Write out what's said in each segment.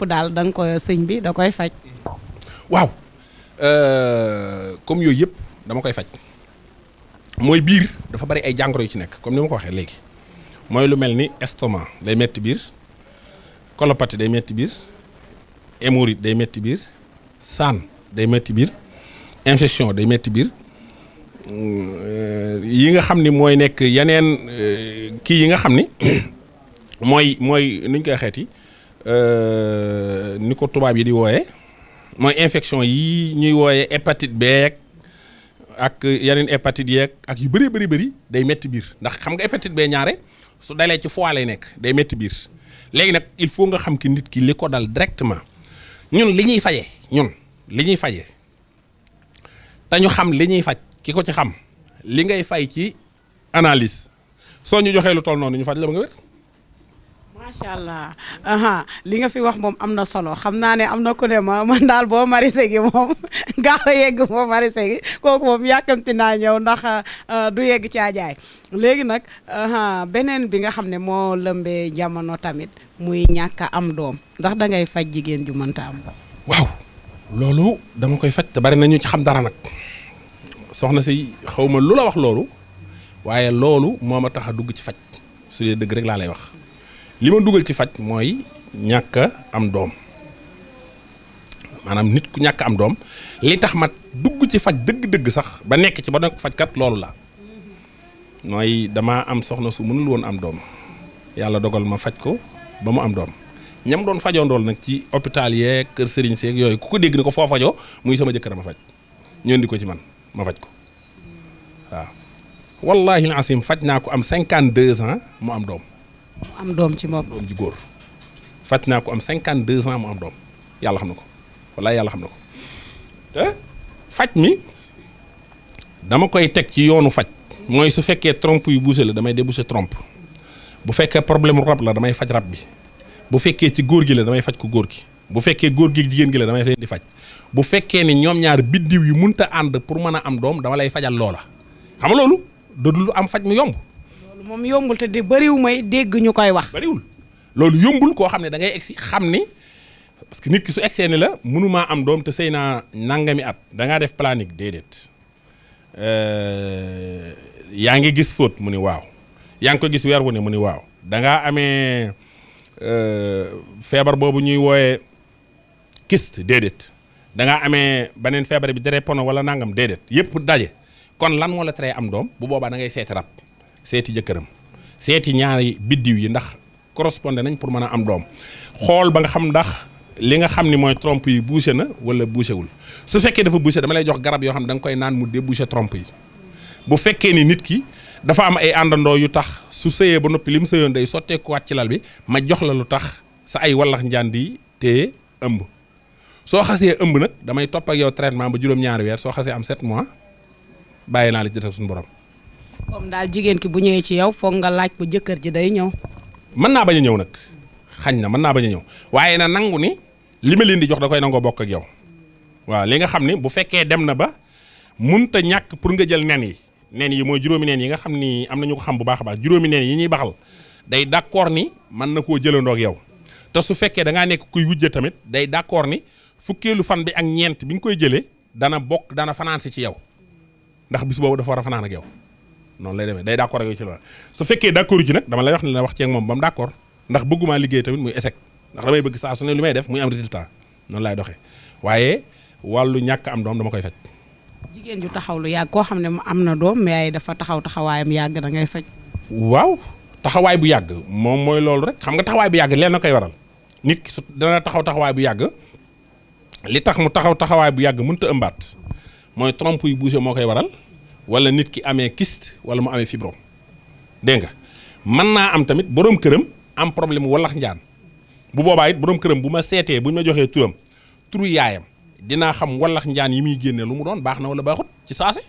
daal da nga ko sëñ bi da koy faj. waaw comme yooyu yëpp dama koy faj mooy biir dafa bari ay jàngoro yu ci nekk comme ni ma ko waxee léegi mooy lu mel ni estomac day metti biir colopathie day metti biir hémorroïde day metti biir saan day metti biir infection day metti biir yi nga xam ni mooy nekk yeneen kii yi nga xam ni mooy nuñ koy xeeti ni ko tubaab yi di wooyee mooy infection yi ñuy wooyee hépatite B ak yeneen hépatite yeeg ak yu bëri day metti biir ndax xam nga hépatite B ñaare su dalee ci foie lay nekk day metti biir léegi nag il faut nga xam ki nit ki li ko dal directement ñun li ñuy fajee te ñu xam li ñuy faj ki ko ci xam li ngay fay ci analyse soo ñu joxee lu toll noonu ñu faj la ba nga wér. macha allah li nga fi wax moom am na solo xam naa ne am na ku ne ma man daal boo marisé gi moom gaaw a yegg boo marisé gi kooku moom yàkkamti naa ñëw ndax du yegg caajaay léegi nag beneen bi nga xam ne moo lëmbee jamono tamit muy ñàkk a am doom ndax da ngay faj jigéen ju mënta am. waaw loolu dama koy faj te bari na ñu ci xam dara nag soxna si xaw ma lu la wax loolu waaye loolu moo ma tax a dugg ci faj su dee dëgg rek laa lay wax. li ma dugal ci faj mooy ñàkk am doom maanaam nit ku ñàkk am doom li tax ma dugg ci faj dëgg-dëgg sax ba nekk ci ba nekk fajkat loolu la mooy damaa am soxna su mënul woon am doom yàlla dogal ma faj ko ba mu am doom ñam doon fajoondool nag ci hôpital yeeg kër sëriñ seeg yooyu ku ko dégg ni ko foo fajoo muy sama jëkkër ma faj ñoon di ko ci man ma faj ko waaw wallahi al-asim faj naa ko am 52 ans mu am doom. am doom ci moom doom ji góor faj naa ko am 52 ans mu am doom yàlla xam na ko wallaay yàlla xam na ko te faj mi dama koy teg ci yoonu faj mooy su fekkee trompe yu bouché la damay débouché trompe bu fekkee problème rab la damay faj rab bi bu fekkee ci góor gi la damay faj ko góor gi bu fekkee góor gi jigéen gi la damay leen di faj bu fekkee ni ñoom ñaar biddiw yi munta ànd pour mën a am doom dama lay fajal loola xam nga loolu dootul am faj mu yomb. moom yombul te di bëriw may dégg ñu koy wax. bëriwul loolu yombul koo xam ne da ngay egsi xam ni parce que nit ki su egsee ni la mënumaa am doom te sëy naa nangami at da ngaa def planique déedéet yaa ngi gis fóot mu ni waaw yaa ngi ko gis weer wu ne mu ni waaw da ngaa amee feebar boobu ñuy wooyee kyste déedéet da ngaa amee beneen feebar bi drépano wala nangam déedéet yëpp daje kon lan moo la teree am doom bu boobaa da ngay seeti rab. seeti jëkkëram seeti ñaari biddiw yi ndax correspondé nañ pour mën a am doom xool ba nga xam ndax li nga xam ni mooy trompe yi bouché na wala bouché wul su fekkee dafa bouché dama lay jox garab yoo xam ne da nga koy naan mu débouché trompe yi bu fekkee ni nit ki dafa am ay àndandoo yu tax su sëyee ba noppi li mu sëyoon day sotteekuwaat ci lal bi ma jox la lu tax sa ay wallax njaan di téye ëmb soo xasee ëmb nag damay topp ak yow traitement ba juróom-ñaari weer soo xasee am 7 mois bàyyi naa la jët ak suñu borom. comme daal jigéen ki bu ñëwee ci yow foog nga laaj ko jëkkër ji day ñëw. mën naa bañ a ñëw nag xañ na mën naa bañ a ñëw waaye na nangu ni li ma leen di jox da koy nangoo bokk ak yow waaw li nga xam ni bu fekkee dem na ba munta ñàkk pour nga jël nen yi mooy juróomi nen yi nga xam ni am na ñu ko xam bu baax a baax juróomi nen yi ñuy baxal day d'accord ni mën na koo jëlandoo ak yow te su fekkee da ngaa nekk kuy wujje tamit day d'accord ni fukkeelu fan bi ak ñeent bi nga koy jëlee dana fanaan si ci yow ndax bis boobu dafa war a fanaan ak yow. noonu lay demee day d'accord ak yow ci loolu su fekkee d'accord ci nag dama lay wax ne la wax ci ak moom ba mu d'accord ndax bëgguma liggéey tamit muy échec ndax damay bëgg saa su ne li may def muy am résultat noonu laay doxee waaye wàllu ñàkk am doom dama koy faj. jigéen ju taxaw lu yàgg koo xam ne am na doom mais dafa taxawaayam yàgg da ngay faj. waaw taxawaay bu yàgg moom mooy loolu rek xam nga taxawaay bu yàgg leen na koy waral nit ki su dana taxawaay bu yàgg li tax mu taxawaay bu yàgg mënut a ëmbaat mooy trompe yu bouché moo koy waral. wala nit ki amee kyste wala mu amee fibrome dégg nga mën naa am tamit borom këram am problème wallax njaan bu boobaa it borom këram bu ma seetee bu ñu ma joxee turam turu yaayam dinaa xam wallax njaan yi muy génne lu mu doon baax na wala baaxut ci saase.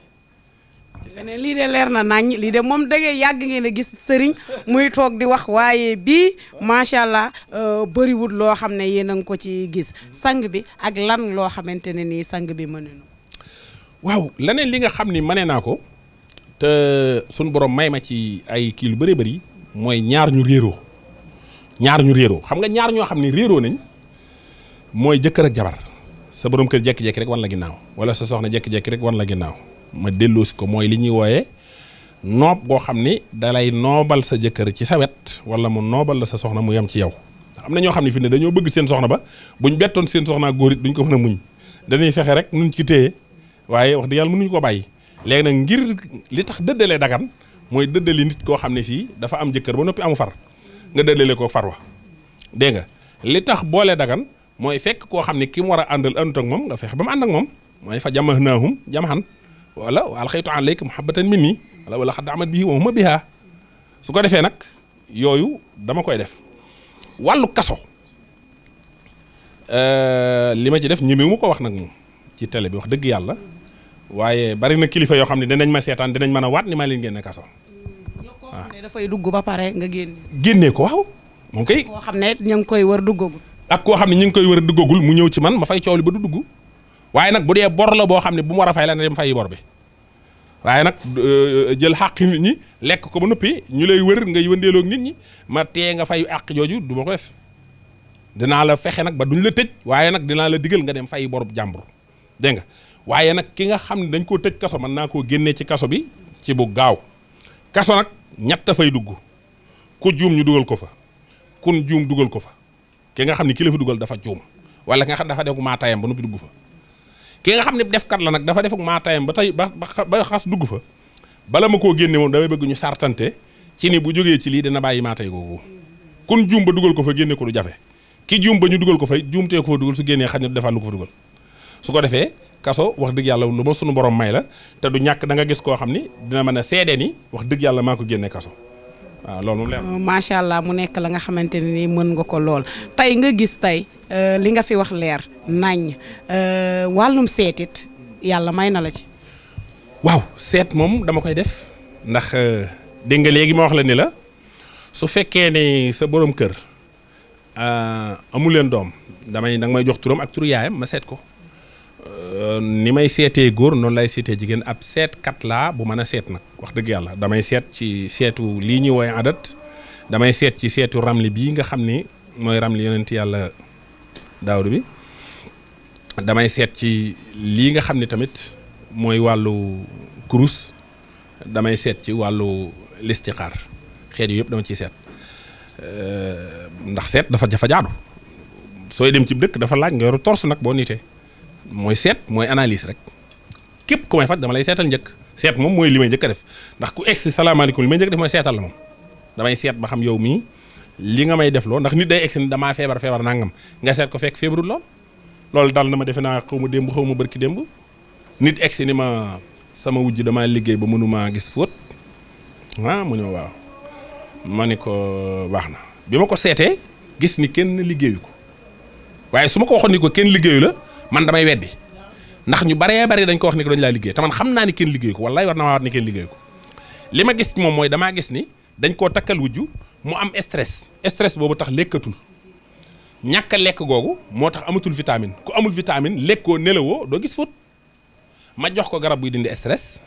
ne lii de leer na nañ lii de moom da ngay yàgg ngeen a gis sëriñ muy toog di wax waaye bii macha allah bëriwul loo xam ne yéen a ngi ko ci gis sang bi ak lan loo xamante ne nii sang bi mën nañu. waaw leneen li nga xam ni mënee naa ko te suñu borom may ma ci ay kii lu bëree bëri mooy ñaar ñu réeroo xam nga ñaar ñoo xam ni réeroo nañ mooy jëkkër ak jabar sa borom kër jekki-jekki rek wan la ginnaaw wala sa soxna jekki-jekki rek wan la ginnaaw ma delloosi ko mooy li ñuy wooyee noob goo xam ni dalay noobal sa jëkkër ci sa wet wala mu noobal la sa soxna mu yem ci yow am na ñoo xam ne fi ne dañoo bëgg seen soxna ba buñ bettoon seen soxnaa góor it duñ ko mën a muñ dañuy fexe rek nuñ ci téye waaye wax dëgg yàlla mënuñu ko bàyyi léegi nag ngir li tax dëddalee dagan mooy dëddali nit koo xam ne si dafa am jëkkër ba noppi amu far nga dëddale ko farwa dégg nga li tax boole dagan mooy fekk koo xam ne ki mu war a àndal àndut ak moom nga fexe ba mu ànd ak moom mooy fa jamahnahum jamahan wala wa alxaytu alayka muhabbatan minni wala xad amat bihi wa huma biha su ko defee nag yooyu dama koy def wàllu kaso li ma ci def ñi mu ko wax nag moom ci télé bi wax dëgg yàlla waaye bari na kilifa yoo xam ne dinañ ma seetaan dinañ mën a waat ni maa leen génne kaso waaw ne dafay dugg ba pare nga génnee ko waaw moom kay koo xam ne ñu ngi koy wër duggagul ak koo xam ne ñu ngi koy wër duggagul mu ñëw ci man ma fay coow li ba du dugg waaye nag bu dee bor la boo xam ne bu mu war a fay la na dem fay bor bi waaye nag jël xàq nit ñi lekk ko ba noppi ñu lay wër ngay wëndeeloog nit ñi ma tee nga fay àq jooju du ma ko def dinaa la fexe nag ba duñ la tëj waaye nag dinaa la digal nga dem fay borub jàmbur dégg nga waaye nag ki nga xam ne dañ koo tëj kaso mën naa koo génnee ci kaso bi ci bu gaaw kaso nag ñett fay dugg ku juum ñu dugal ko fa kun juum dugal ko fa ki nga xam ne ki la fa dugal dafa juum wala ki nga xam dafa def maa tayam ba noppi dugg fa ki nga xam ne defkat la nag dafa def maa tayam ba tey ba xas dugg fa bala ma koo génne moom damay bëgg ñu sartante ci ni bu jógee ci lii dina bàyyi maa tay googu kun juum ba dugal ko fa génne ko du jafe ki juum ba ñu dugal ko fa juumtee ko fa dugal su génnee xam ne defal lu ko fa dugal su ko defee kaso wax dëgg yàlla lu ma sunu borom may la te du ñàkk da nga gis koo xam ni dina mën a seede ni wax dëgg yàlla maa ko génne kaso waaw loolu moom leer macha allah mu nekk la nga xamante ne ni mën nga ko lool tey nga gis tey li nga fi wax leer nañ wàllum seetit yàlla may na la ci. waaw seet moom dama koy def ndax dégg nga léegi ma wax la ni la su fekkee ne sa borom kër amul leen doom danga may jox turam ak turu yaayam ma seet ko. ni may seetee góor noonu lay seetee jigéen ab seetkat laa bu mën a seet nag wax dëgg yàlla damay seet ci seetu lii ñuy woowee adat damay seet ci seetu ramli bii nga xam ni mooy ramli yonent yàlla daawdu bi damay seet ci lii nga xam ni tamit mooy wàllu kurus damay seet ci wàllu listixaar xeet yu yëpp dama ciy seet ndax seet dafa jaadu sooy dem ci dëkk dafa laaj nga yoru tors nag boo nitee mooy seet mooy analyse rek képp ku may faj dama lay seetal njëkk seet moom mooy li may njëkk a def ndax ku egsi salaamaaleykum li may njëkk def mooy seetal la moom damay seet ba xam yow mii li nga may def loo ndax nit day egsi ni damaa feebar nangam nga seet ko fekk feebarul loolu dal na ma defe naa xaw ma démb xaw ma bërki démb nit egsi ni ma sama wujj damaa liggéey ba mënumaa gis fóot mu ñëw waaw ma ni ko baax na bi ma ko seetee gis ni kenn liggéeyu ko waaye su ma ko waxoon ni ko kenn liggéeyu la man damay weddi ndax ñu baree bari dañ ko wax ni ko dañ laa liggéey te man xam naa ni kenn liggéeyu ko wallaay war na maa wax ni kenn liggéeyu ko li ma gis moom mooy damaa gis ni dañ koo takkal wujju mu am stress boobu tax lekkatul ñàkk a lekk googu moo tax amatul vitamine ku amul vitamine lekkoo nelawoo doo gis fóot ma jox ko garab buy dindi stress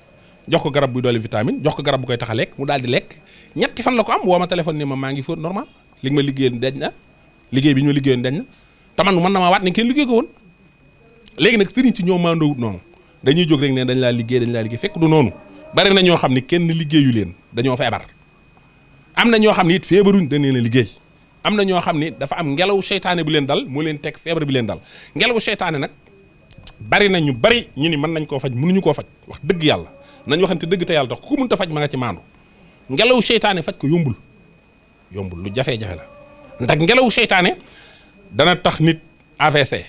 jox ko garab buy dolli vitamine jox ko garab bu koy tax a lekk mu daal di lekk ñetti fan la ko am woo ma téléphone ni ma maa ngi fóot normal li nga ma liggéeyoon deñ na liggéey bi ñu ma liggéeyoon deñ na te man mën na maa waat ni kenn liggéey ko woon léegi nag sëriñ ci ñoo maandoowut noonu dañuy jóg rek ne dañ laa liggéey fekk du noonu bari na ñoo xam ni kenn liggéeyu leen dañoo feebar am na ñoo xam ni it feebaruñ dañ leen a liggéey am na ñoo xam ni dafa am ngelaw seytaane bu leen dal moo leen teg feebar bi leen dal ngelaw seytaane nag bari na ñu bari ñu ni mën nañ koo faj mënuñu koo faj wax dëgg yàlla nañ waxante dëgg te yàlla tax ku mënta faj ma nga ci maandu ngelaw seytaane faj ko yombul lu jafe-jafe la ndax ngelaw seytaane dana tax nit AVC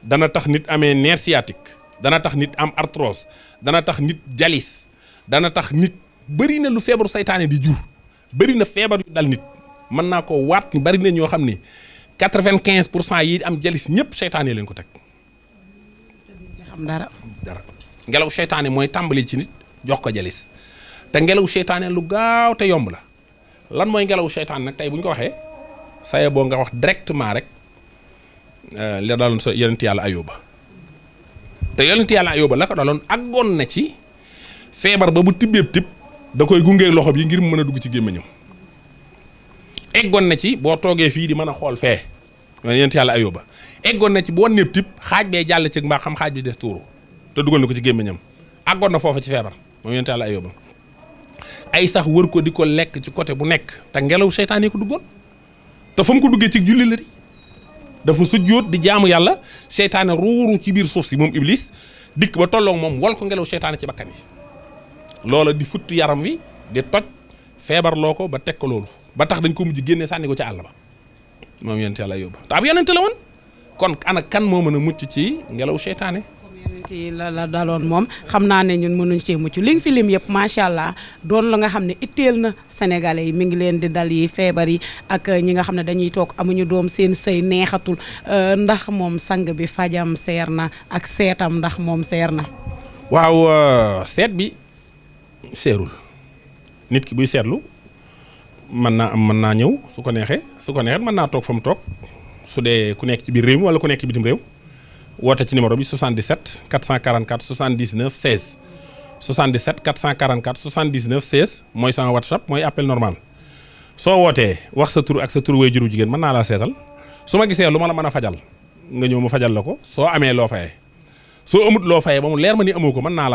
dana tax nit amee nerf sciatique dana tax nit am arthrose dana tax nit jalis dana tax nit bëri na lu feebaru seytaane di jur bëri na feebar yu dal nit mën naa ko waat ni bëri na ñoo xam ni 95% yi am jalis ñëpp seytaane leen ko teg. xam dara. ngelaw seytaane mooy tàmbali ci nit jox ko jalis te ngelaw seytaane lu gaaw te yomb la lan mooy ngelaw seytaane nag tey bu ñu ko waxee saye boo nga wax directement rek li daloon sa yonent yàlla Ayuba te yonent yàlla Ayuba la ko daloon àggoon na ci feebar ba bu tibbeeb tib da koy gungee loxo bi ngir mu mën a dugg ci gémmiñam eggoon na ci boo toogee fii di mën a xool fee yonent yàlla Ayuba eggoon na ci bu wan népp tip xaaj bee jàll ci mbaa xam xaaj bi des tuuru te dugal na ko ci gémmiñam àggoon na foofa ci feebar moom yonent yàlla Ayuba ay sax wër ko di ko lekk ci côté bu nekk te ngelaw seytaan yi ko duggoon te fa mu ko duggee ci julli la di dafa sujjóot di jaamu yàlla seytaane ruuru ci biir suuf si moom iblis dikk ba tolloog moom wol ko ngelaw seytaane ci bakkan yi loola di futt yaram wi di toj feebar loo ko ba teg ko loolu ba tax dañ ko mujj génne sànni ko ci àll ba moom yonent yàlla Ayuba te ab yonent la woon kon ana kan moo mën a mucc ci ngelaw seytaane ci la daloon moom xam naa ne ñun mënuñ cee mucc li nga fi lim yëpp macha allah doon la nga xam ne itteel na sénégalais yi mi ngi leen di dal yi feebar yi ak ñi nga xam ne dañuy toog amuñu doom seen sëy neexatul ndax moom sang bi fajam seer na ak seetam ndax moom seer na. waaw seet bi seerul nit ki buy seetlu mën naa am mën naa ñëw su ko neexee mën naa toog fa mu toog su dee ku nekk ci biir réew mi wala ku nekk ci bitim réew. woote ci numéro bi 77 444 79 16 77 444 79 16 mooy sama WhatsApp mooy appel normal soo wootee wax sa tur ak sa tur waajuru jigéen mën naa laa seetal su ma gisee lu ma la mën a fajal nga ñëw ma fajal la ko soo amee loo fayee soo amut loo fayee ba mu leer ma ni amoo ko mën naa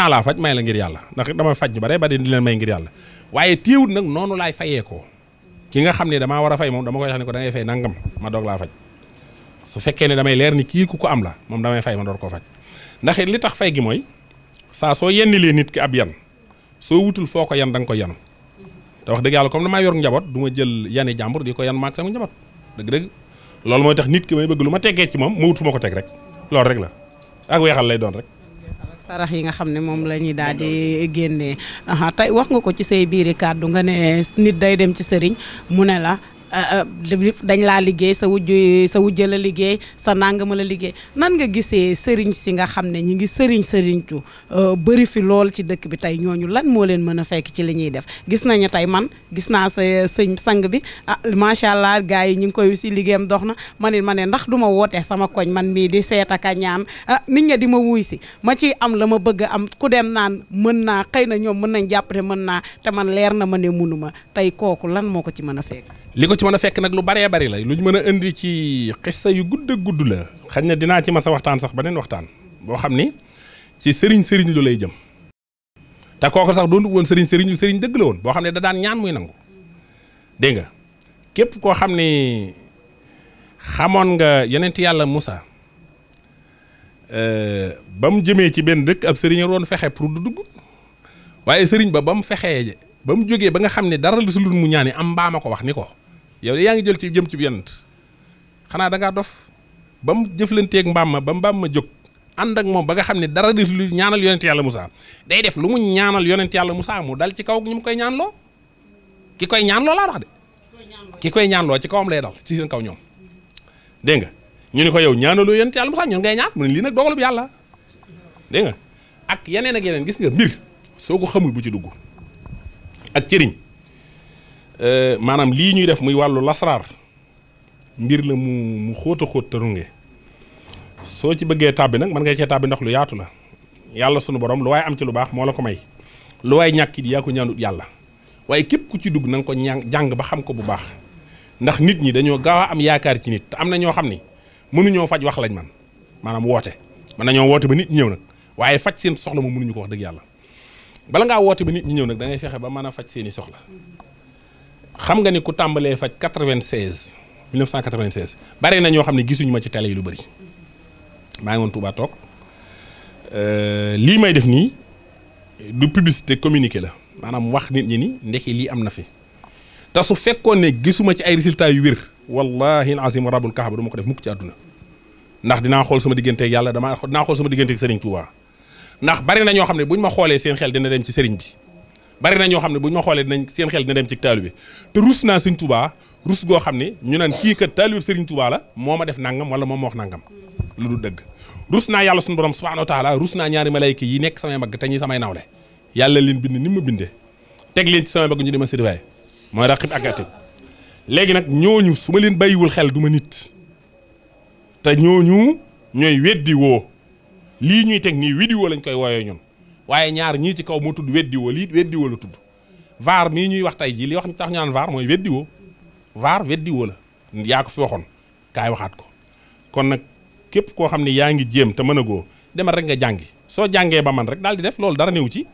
laa faj may la ngir yàlla ndax dama faj bare ba di leen may ngir yàlla waaye téewut nag noonu laay fayee ko ki nga xam ne damaa war a fay moom dama koy wax ne ko da ngay fay nangam ma doog laa faj su fekkee ne damay leer ni kii ku ko am la moom damay fay ma door koo faj ndax li tax fay gi mooy saa soo yennilee nit ki ab yan soo wutul foo ko yan da nga ko yanu te wax dëgg yàlla comme damaa yor njaboot du ma jël yani jàmbur di ko yan maag sama njaboot dëgg-dëgg loolu mooy tax nit ki may bëgg lu ma teggee ci moom ma wut fu ma ko teg rek loolu rek la ak weexal lay doon rek. sarax yi nga xam ne moom la ñuy daal di génnee tey wax nga ko ci say biiri kàddu nga ne nit day dem ci sëriñ mu ne la. dañ laa liggéey sa wujj la liggéey sa nangama la liggéey nan nga gisee sëriñ si nga xam ne ñi ngi sëriñtu bëri fi lool ci dëkk bi tey ñooñu lan moo leen mën a fekk ci li ñuy def gis nañu tey man gis naa sa sëñ sang bi macha allah gars yi ñu ngi koy si liggéeyam dox na ma ne ndax du ma wootee sama koñ man mii di seet ak a ñaan nit ña di ma wuy si ma ciy am la ma bëgg am ku dem naan mën naa xëy na ñoom mën nañ jàpp ne mën naa te man leer na ma ne mënuma tey kooku lan moo ko ci mën a fekk. li ko ci mën a fekk nag lu baree bari la lu ñu mën a indi ci xissa yu gudd la xañ na dinaa ci mas a waxtaan sax beneen waxtaan boo xam ni ci sëriñ lu lay jëm te kooku sax doon woon sëriñ dëgg la woon boo xam ne da daan ñaan muy nangu dégg nga képp koo xam ne xamoon nga yonent yàlla Moussa ba mu jëmee ci benn dëkk ab sëriñ doon fexe pour du dugg waaye sëriñ ba mu fexee ba mu jógee ba nga xam ne dara lu su lu mu ñaani am mbaama ko wax ni ko yow de yaa ngi jël ci jëm ci yonent xanaa da ngaa dof ba mu jëflanteeg mbaam ma jóg ànd ak moom ba nga xam ne dara lu ñaanal yonent yàlla Moussa day def lu mu ñaanal yonent yàlla Moussa mu dal ci kaw ñu mu koy ñaanloo ki koy ñaanloo laa wax de ki koy ñaanloo ci kawam lay dal ci seen kaw ñoom dégg nga ñu ni ko yow ñaanaloo yonent yàlla Moussa ñun ngay ñaan mu ne lii nag dogalub yàlla dégg nga ak yeneen gis nga mbir soo ko xamul bu ci dugg ak cëriñ maanaam lii ñuy def muy wàllu lasraar mbir la mu xóot a xóot te runge soo ci bëggee tàbbi nag mën ngay cee tàbbi ndax lu yaatu la yàlla sunu borom lu waaye am ci lu baax moo la ko may lu waay ñàkkit yaa ko ñaanut yàlla waaye képp ku ci dugg na nga ko jàng ba xam ko bu baax ndax nit ñi dañoo gaaw a am yaakaar ci nit te am na ñoo xam ni mënuñoo faj wax lañ man maanaam woote mën nañoo woote ba nit ñi ñëw nag waaye faj seen soxla moom mënuñu ko wax dëgg yàlla bala ngaa woote ba nit ñi ñëw nag da ngay fexe ba mën a faj seeni soxla xam nga ni ku tàmbalee faj 1996 bare na ñoo xam ne gisuñu ma ci télé yi lu bëri maa ngi woon Touba toog lii may def nii du publicité communiqué la maanaam wax nit ñi ni ndekki lii am na fi te su fekkoon ne gisuma ci ay résultats yu wér wallahi alazim rabbul kaaba du ma ko def mukk ci àdduna ndax dinaa xool sama digganteeg yàlla dinaa xool sama digganteeg Serigne Touba ndax bari na ñoo xam ne buñ ma xoolee seen xel dina dem ci Serigne bi bari na ñoo xam ne buñ ma xoolee seen xel dina dem ci taalibe te rus naa Serigne Touba rus goo xam ne ñu naan kii kat taalibe Serigne Touba la moo ma def nangam wala moom ma wax nangam lu dul dëgg rus naa yàlla suñu borom subhanahu wa taala rus naa ñaari malayka yi nekk samay mag te ñi samay nawle yàlla leen bind ni ma bindee teg leen ci samay mag ñu di ma surveiller mooy raqib ak atid léegi nag ñooñu su ma leen bàyyiwul xel du ma nit te ñooñu ñooy weddi woo lii ñuy teg nii vidéo lañ koy wooyee ñun waaye ñaar ñii ci kaw moo tudd weddi woo lii weddi woo la tudd vaar mii ñuy wax tey jii li wax tax ñu naan vaar mooy weddi woo vaar weddi woo la yaa ko fi waxoon kaay waxaat ko kon nag képp koo xam ne yaa ngi jéem te mën a goo demal rek nga jàngi soo jàngee ba man rek daal di def loolu dara néew ci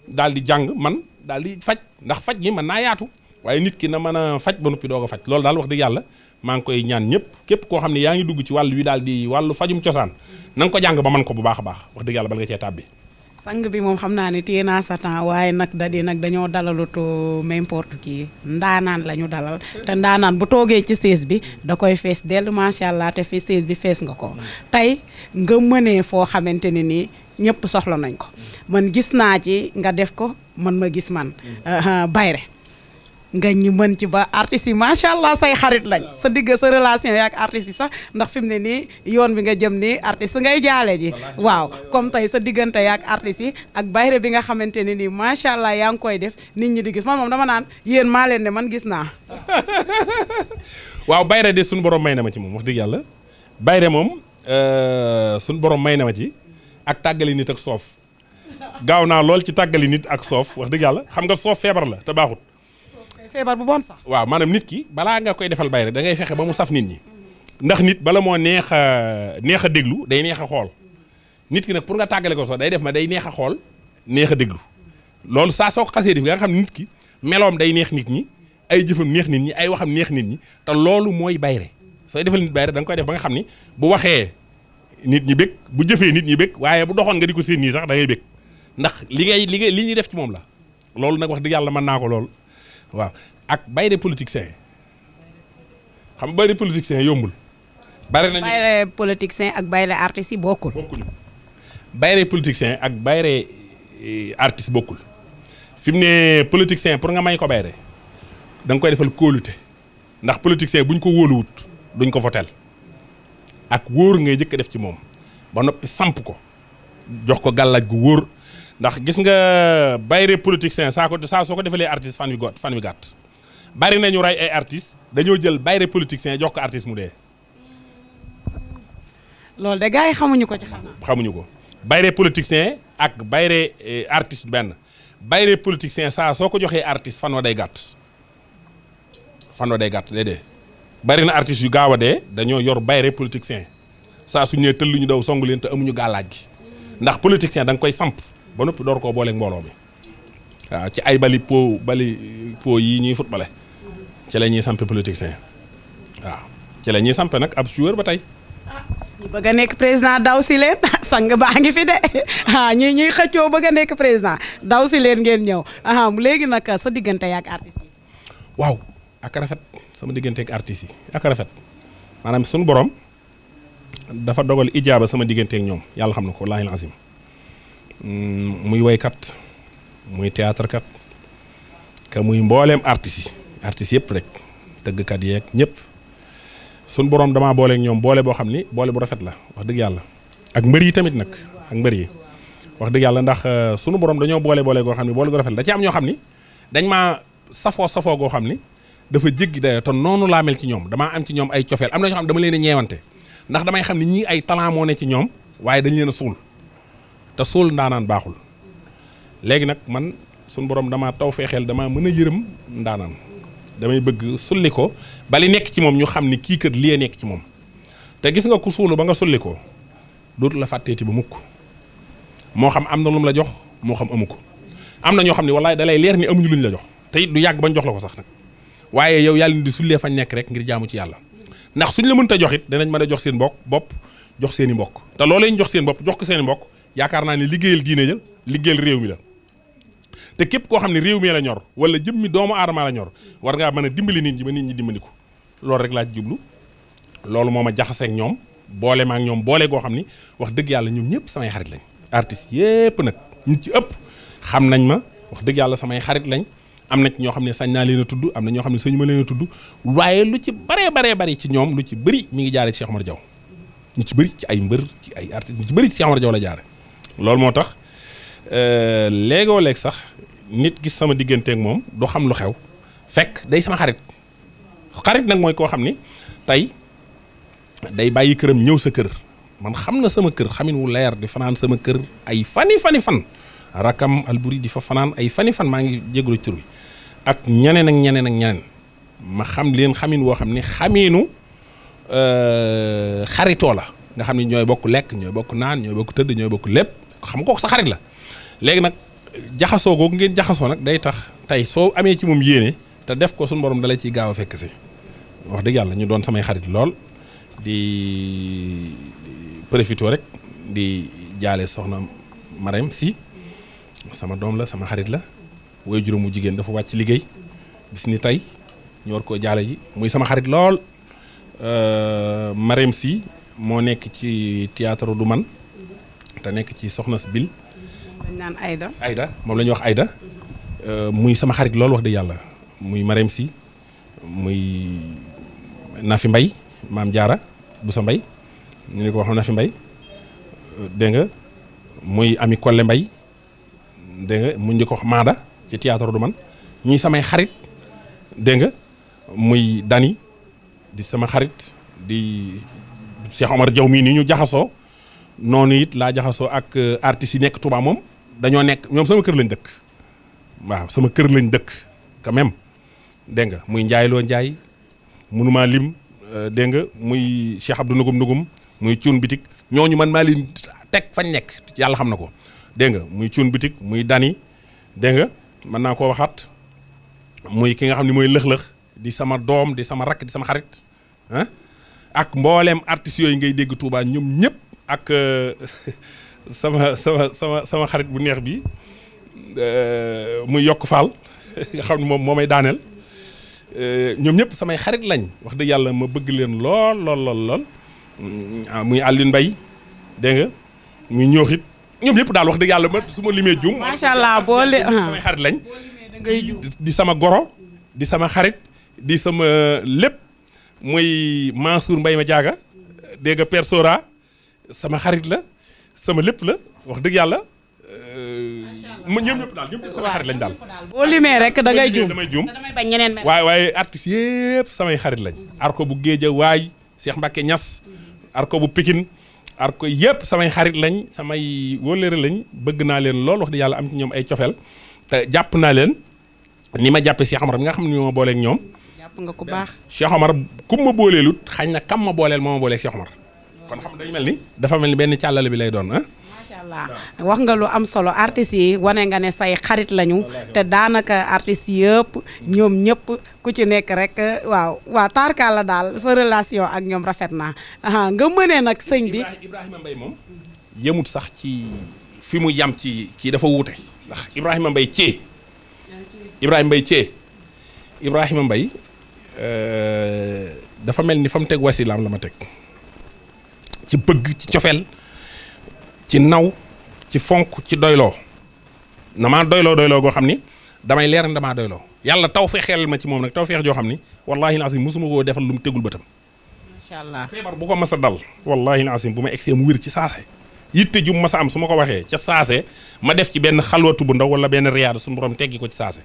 daal di jàng man daal di faj ndax faj gi mën naa yaatu waaye nit ki na mën a faj ba noppi doog a faj loolu daal wax dëgg yàlla maa ngi koy ñaan ñëpp képp koo xam ne yaa ngi dugg ci wàllu wi daal di wàllu fajum cosaan na nga ko jàng ba man ko bu baax a baax wax dëgg yàlla bal nga cee tàbbi. sang bi moom xam naa ne téye naa sa temps waaye nag dañoo dalalutu n'importe qui ndaanaan la ñu dalal te ndaanaan bu toogee ci sées bi da koy fees dell macha allah te fi sées bi fees nga ko tey nga mënee foo xamante ne nii ñëpp soxla nañ ko man gis naa ci nga def ko man ma gis man bayre nga ñu mën ci ba artistes yi macha allah say xarit lañ sa digg sa relation yaak artistes yi sax ndax fi mu ne nii yoon bi nga jëm nii artiste ngay jaale ji waaw comme tey sa diggante yaak artistes yi ak bayre bi nga xamante ne nii macha allah yaa ngi koy def nit ñi di gis man moom dama naan yéen maa leen ne man gis naa. waaw bayre de suñu borom may na ma ci moom wax dëgg yàlla bayre moom suñu borom may na ma ci ak tàggali nit ak soof gaaw naa lool ci tàggali nit ak soof wax dëgg yàlla xam nga soof feebar la te baaxut. feebar bu bon sax. waaw maanaam nit ki balaa nga koy defal bayre da ngay fexe ba mu saf nit ñi ndax nit bala moo neex a déglu day neex a xool nit ki nag pour nga tàggale ko sax day def ma day neex a xool neex a déglu loolu saa soo ko xasee def nga xam ne nit ki meloom day neex nit ñi ay jëfam neex nit ñi ay waxam neex nit ñi te loolu mooy bayre sooy defal nit bayre da nga koy def ba nga xam ni bu waxee nit ñi bég bu jëfee nit ñi bég waaye bu doxoon nga di ko seen nii sax da ngay bég ndax li ñuy def ci moom la loolu nag wax dëgg yàlla mën naa ko lool waaw ak bayre politicien xam nga bayre politicien yombul. bari nañu bayre politicien ak bayre artiste yi bokkul. bokkuñu bayre politicien ak bayre artiste bokkul fi mu ne politicien pour nga may ko bayre da nga koy defal kóolute ndax politicien buñ ko wóoluwut duñ ko votel ak wóor ngay jëkk a def ci moom ba noppi samp ko jox ko gàllaaj gu wóor. ndax gis nga bayre politicien saa soo ko defalee artiste fan wi gàtt bari nañu rey ay artiste dañoo jël bayre politicien jox ko artiste mu dee. loolu de gars yi xamuñu ko ci xamuñu ko bayre politicien ak bayre artiste benn bayre politicien saa soo ko joxee artiste fan wa day gàtt day dee bari na artiste yu gaaw a dee dañoo yor bayre politicien saa su ñëwee tëlluñu daw songu leen te amuñu gàllaaj gi ndax politicien da nga koy samp ba noppi door koo booleeg mbooloo mi waaw ci ay bali po yi ñuy footballé ci la ñuy sampe politicien waaw ci la ñuy sampe nag ab joueur ba tey. ñu bëgg a nekk président daw si leen sang baa ngi fi de ñuy xëccoo bëgg a nekk président daw si leen ngeen ñëw léegi nag sa diggante ak artistes yi. waaw ak rafet sama diggante ak artistes yi ak rafet maanaam suñu borom dafa dogal ijaaba sama diggante ak ñoom yàlla xam na ko wallaahi azim muy woykat muy théâtre kat ka muy mbooleem artistes yëpp rek tëggkat yeeg ñëpp suñ borom damaa booleeg ñoom boole boo xam ni boole bu rafet la wax dëgg yàlla ak mbër yi tamit nag ak mbër yi wax dëgg yàlla ndax sunu borom dañoo boole goo xam ni boole gu rafet la da ci am ñoo xam ni dañ maa safoo goo xam ni dafa jéggi dayo te noonu laa mel ci ñoom damaa am ci ñoom ay cofeel am na ñoo xam ne dama leen a ñeewante ndax damay xam ni ñii ay talent moo ne ci ñoom waaye dañ leen a suul te suul ndaanaan baaxul léegi nag man suñu borom damaa taw feexeel damaa mën a yërëm ndaanaan damay bëgg sulli ko bali nekk ci moom ñu xam ni kii kër lii nekk ci moom te gis nga ku suulu ba nga sulli ko dootu la fàtteeti ba mukk moo xam am na lu mu la jox moo xam amu ko am na ñoo xam ne wallaay da lay leer ni amuñu luñ la jox te it du yàgg bañ jox la ko sax nag waaye yow yàlla ni di sullee fañ nekk rek ngir jaamu ci yàlla ndax suñ la mënta jox it danañ mën a jox seen bopp jox seen i mbokk te loolu lañ jox seen bopp jox ko seen i mbokk yaakaar naa ni liggéeyal diine ja liggéeyal réew mi la te képp koo xam ne réew mi la ñor wala jëmmi doomu aadama la ñor war ngaa mën a dimbali nit ñi ba nit ñi dimbali ko loolu rek laa ci jublu loolu moo ma jaxaseeg ñoom boole ma ak ñoom boole goo xam ni wax dëgg yàlla ñoom ñëpp samay xarit lañ artistes yëpp nag ñu ci ëpp xam nañ ma wax dëgg yàlla samay xarit lañ am na ci ñoo xam ne sañ naa leen a tudd am na ñoo xam ne sañu ma leen a tudd waaye lu ci baree ci ñoom lu ci bëri mi ngi jaare ci Cheikh Omar Diaw ñu ci bëri ci ay mbër ci ay artistes ñu ci bëri ci Cheikh Omar Diaw la jaare loolu moo tax léegoo léeg sax nit gis sama digganteeg moom du xam lu xew fekk day sama xarit nag mooy koo xam ni tey day bàyyi këram ñëw sa kër man xam na sama kër xamin wu leer di fanaan sama kër ay fani fan rakam Alburi di fa fanaan ay fani fan maa ngi jégalu tur wi ak ñeneen ma xam leen xamin woo xam ni xamiinu xaritoo la nga xam ne ñooy bokk lekk ñooy bokk naan ñooy bokk tëdd ñooy bokk lépp xam nga kooku sa xarit la léegi nag jaxasoo googu ngeen jaxasoo nag day tax tey soo amee ci moom yéene te def ko suñu borom dalay ciy gaaw a fekk si wax dëgg yàlla ñu doon samay xarit lool di profité rek di jaale soxna Marème si sama doom la sama xarit la woy juróomu jigéen dafa wàcc liggéey bis ni tey ñu war koo jaale ji muy sama xarit lool Marème si moo nekk ci théâtre du man te nekk ci soxna si Bil dañ naan Aïda moom la ñuy wax Aïda muy sama xarit lool wax dëgg yàlla muy Marème si muy Nafi Mbay maam Jaara bu sa mbay ñu ne ko wax Nafi Mbay dégg nga muy Ami Kolle Mbay dégg nga mu ñu ko wax Maada ci théâtre du man ñuy samay xarit dégg nga muy Dani di sama xarit di Cheikh Omar Diaw mii nii ñu jaxasoo noonu it laa jaxasoo ak artistes yi nekk Touba moom dañoo nekk ñoom sama kër lañ dëkk waaw sama kër lañ dëkk quand même dégg nga muy Njaay Loo Njaay mënumaa lim dégg nga muy Cheikh Abdou Nugum muy Cuun Bitik ñooñu man maa leen teg fañ nekk yàlla xam na ko dégg nga muy Cuun Bitik muy Dani dégg nga mën naa koo waxaat muy ki nga xam ne mooy lëx-lëx di sama doom di sama rakk di sama xarit ah ak mbooleem artistes yooyu ngay dégg Touba ñoom ñëpp ak sama xarit bu neex bi muy Yokk Fall nga xam ne moom moo may daaneel ñoom ñëpp samay xarit lañ wax dëgg yàlla ma bëgg leen lool muy Alioune Mbaye dégg nga muy ñooxit ñoom ñëpp daal wax dëgg yàlla ma su ma limee juum. macha allah samay xarit lañ. di sama goro di sama xarit di sama lépp muy Mansour Mbaye ma jaaga dégg nga Père Sora sama xarit la sama lépp la wax dëgg yàlla. ñoom ñëpp daal ñëpp samay xarit lañ daal. boo limee rek da ngay juum damay juum damay bañ ñeneen mel. waaye artistes yëpp samay xarit lañ. arko bu Géeja waay Cheikh Mbacke Niass arko bu Pikine arko yëpp samay xarit lañ samay wóllëre lañ bëgg naa leen lool wax dëgg yàlla am ci ñoom ay cofeel te jàpp naa leen ni ma jàppee Cheikh Omar mi nga xam ne ñoo ma booleeg ñoom. jàpp nga ku baax. Cheikh Omar ku ma booleelut xañ na kam ma booleel moo ma booleeg Cheikh Omar kon xam dañu mel ni dafa mel ni benn càllale bi lay doon ah. Allah wax nga lu am solo artistes yi wane nga ne say xarit lañu te daanaka artistes yëpp ñoom ñëpp ku ci nekk rek waaw taarkaal la daal sa relation ak ñoom rafet na nga mënee nag sëñ bi. Ibrahima Mbaye moom yemut sax ci fi mu yam ci dafa wuute ndax Ibrahima Mbaye Thié Ibrahima Mbaye dafa mel ni fa mu teg wasilaam la ma teg ci bëgg ci cofeel ci naw ci fonk ci doyloo damaa doyloo goo xam ni damay leer ni damaa doyloo yàlla taw feexeel ma ci moom nag taw feex joo xam ni wallahi al-azim musuma koo defal lu mu tegul bëtam. macha allah feebar bu ko mas a dal wallahi al-azim bu ma egsee mu wér ci saase yitte ju mas a am su ma ko waxee ca saase ma def ci benn xalwatu bu ndaw wala benn riyaada suñu borom teggi ko ci saase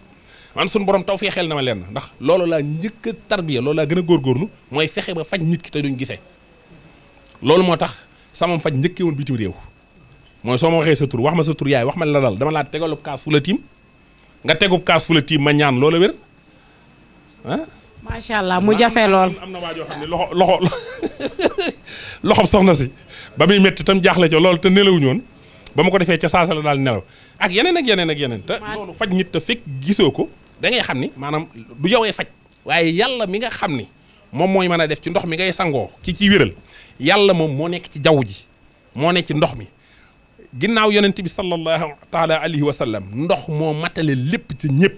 man suñu borom taw feexeel na ma leen ndax loolu laa njëkk a tarbiya loolu laa gën a góorgóorlu mooy fexe ba faj nit ki te duñ gisee loolu moo tax sama faj njëkkee woon bitim réew mooy soo ma waxee sa tur wax ma sa tur yaay wax ma la dal dama laa tegalub kaas fu la tiim nga tegub kaas fu la tiim ma ñaan loola wér ah. macha allah mu jafe lool. am na waa joo xam ne loxob soxna si ba muy métti tam jaaxle ca loolu te nelawuñu woon ba ma ko defee ca saasa la daal nelaw ak yeneen te loolu faj nit te fekk gisoo ko da ngay xam ni maanaam du yowee faj waaye yàlla mi nga xam ni moom mooy mën a def ci ndox mi ngay sangoo ci wéral yàlla moom moo nekk ci jaww ji moo nekk ci ndox mi. ginnaaw yonent bi sallallahu taala alayhi wa sallam ndox moo matale lépp ci ñëpp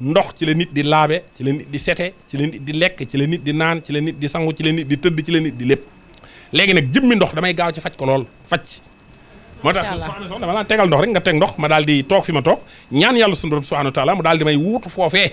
ndox ci la nit di laabe ci la nit di sete ci la nit di lekk ci la nit di naan ci la nit di sangu ci la nit di tëdd ci la nit di lépp léegi nag jëmmi ndox damay gaaw ci faj ko lool faj moo tax soo amee dama la tegal ndox rek nga teg ndox ma daal di toog fi ma toog ñaan yàlla sunu borom subhanahu wa taala mu daal di may wuutu foofee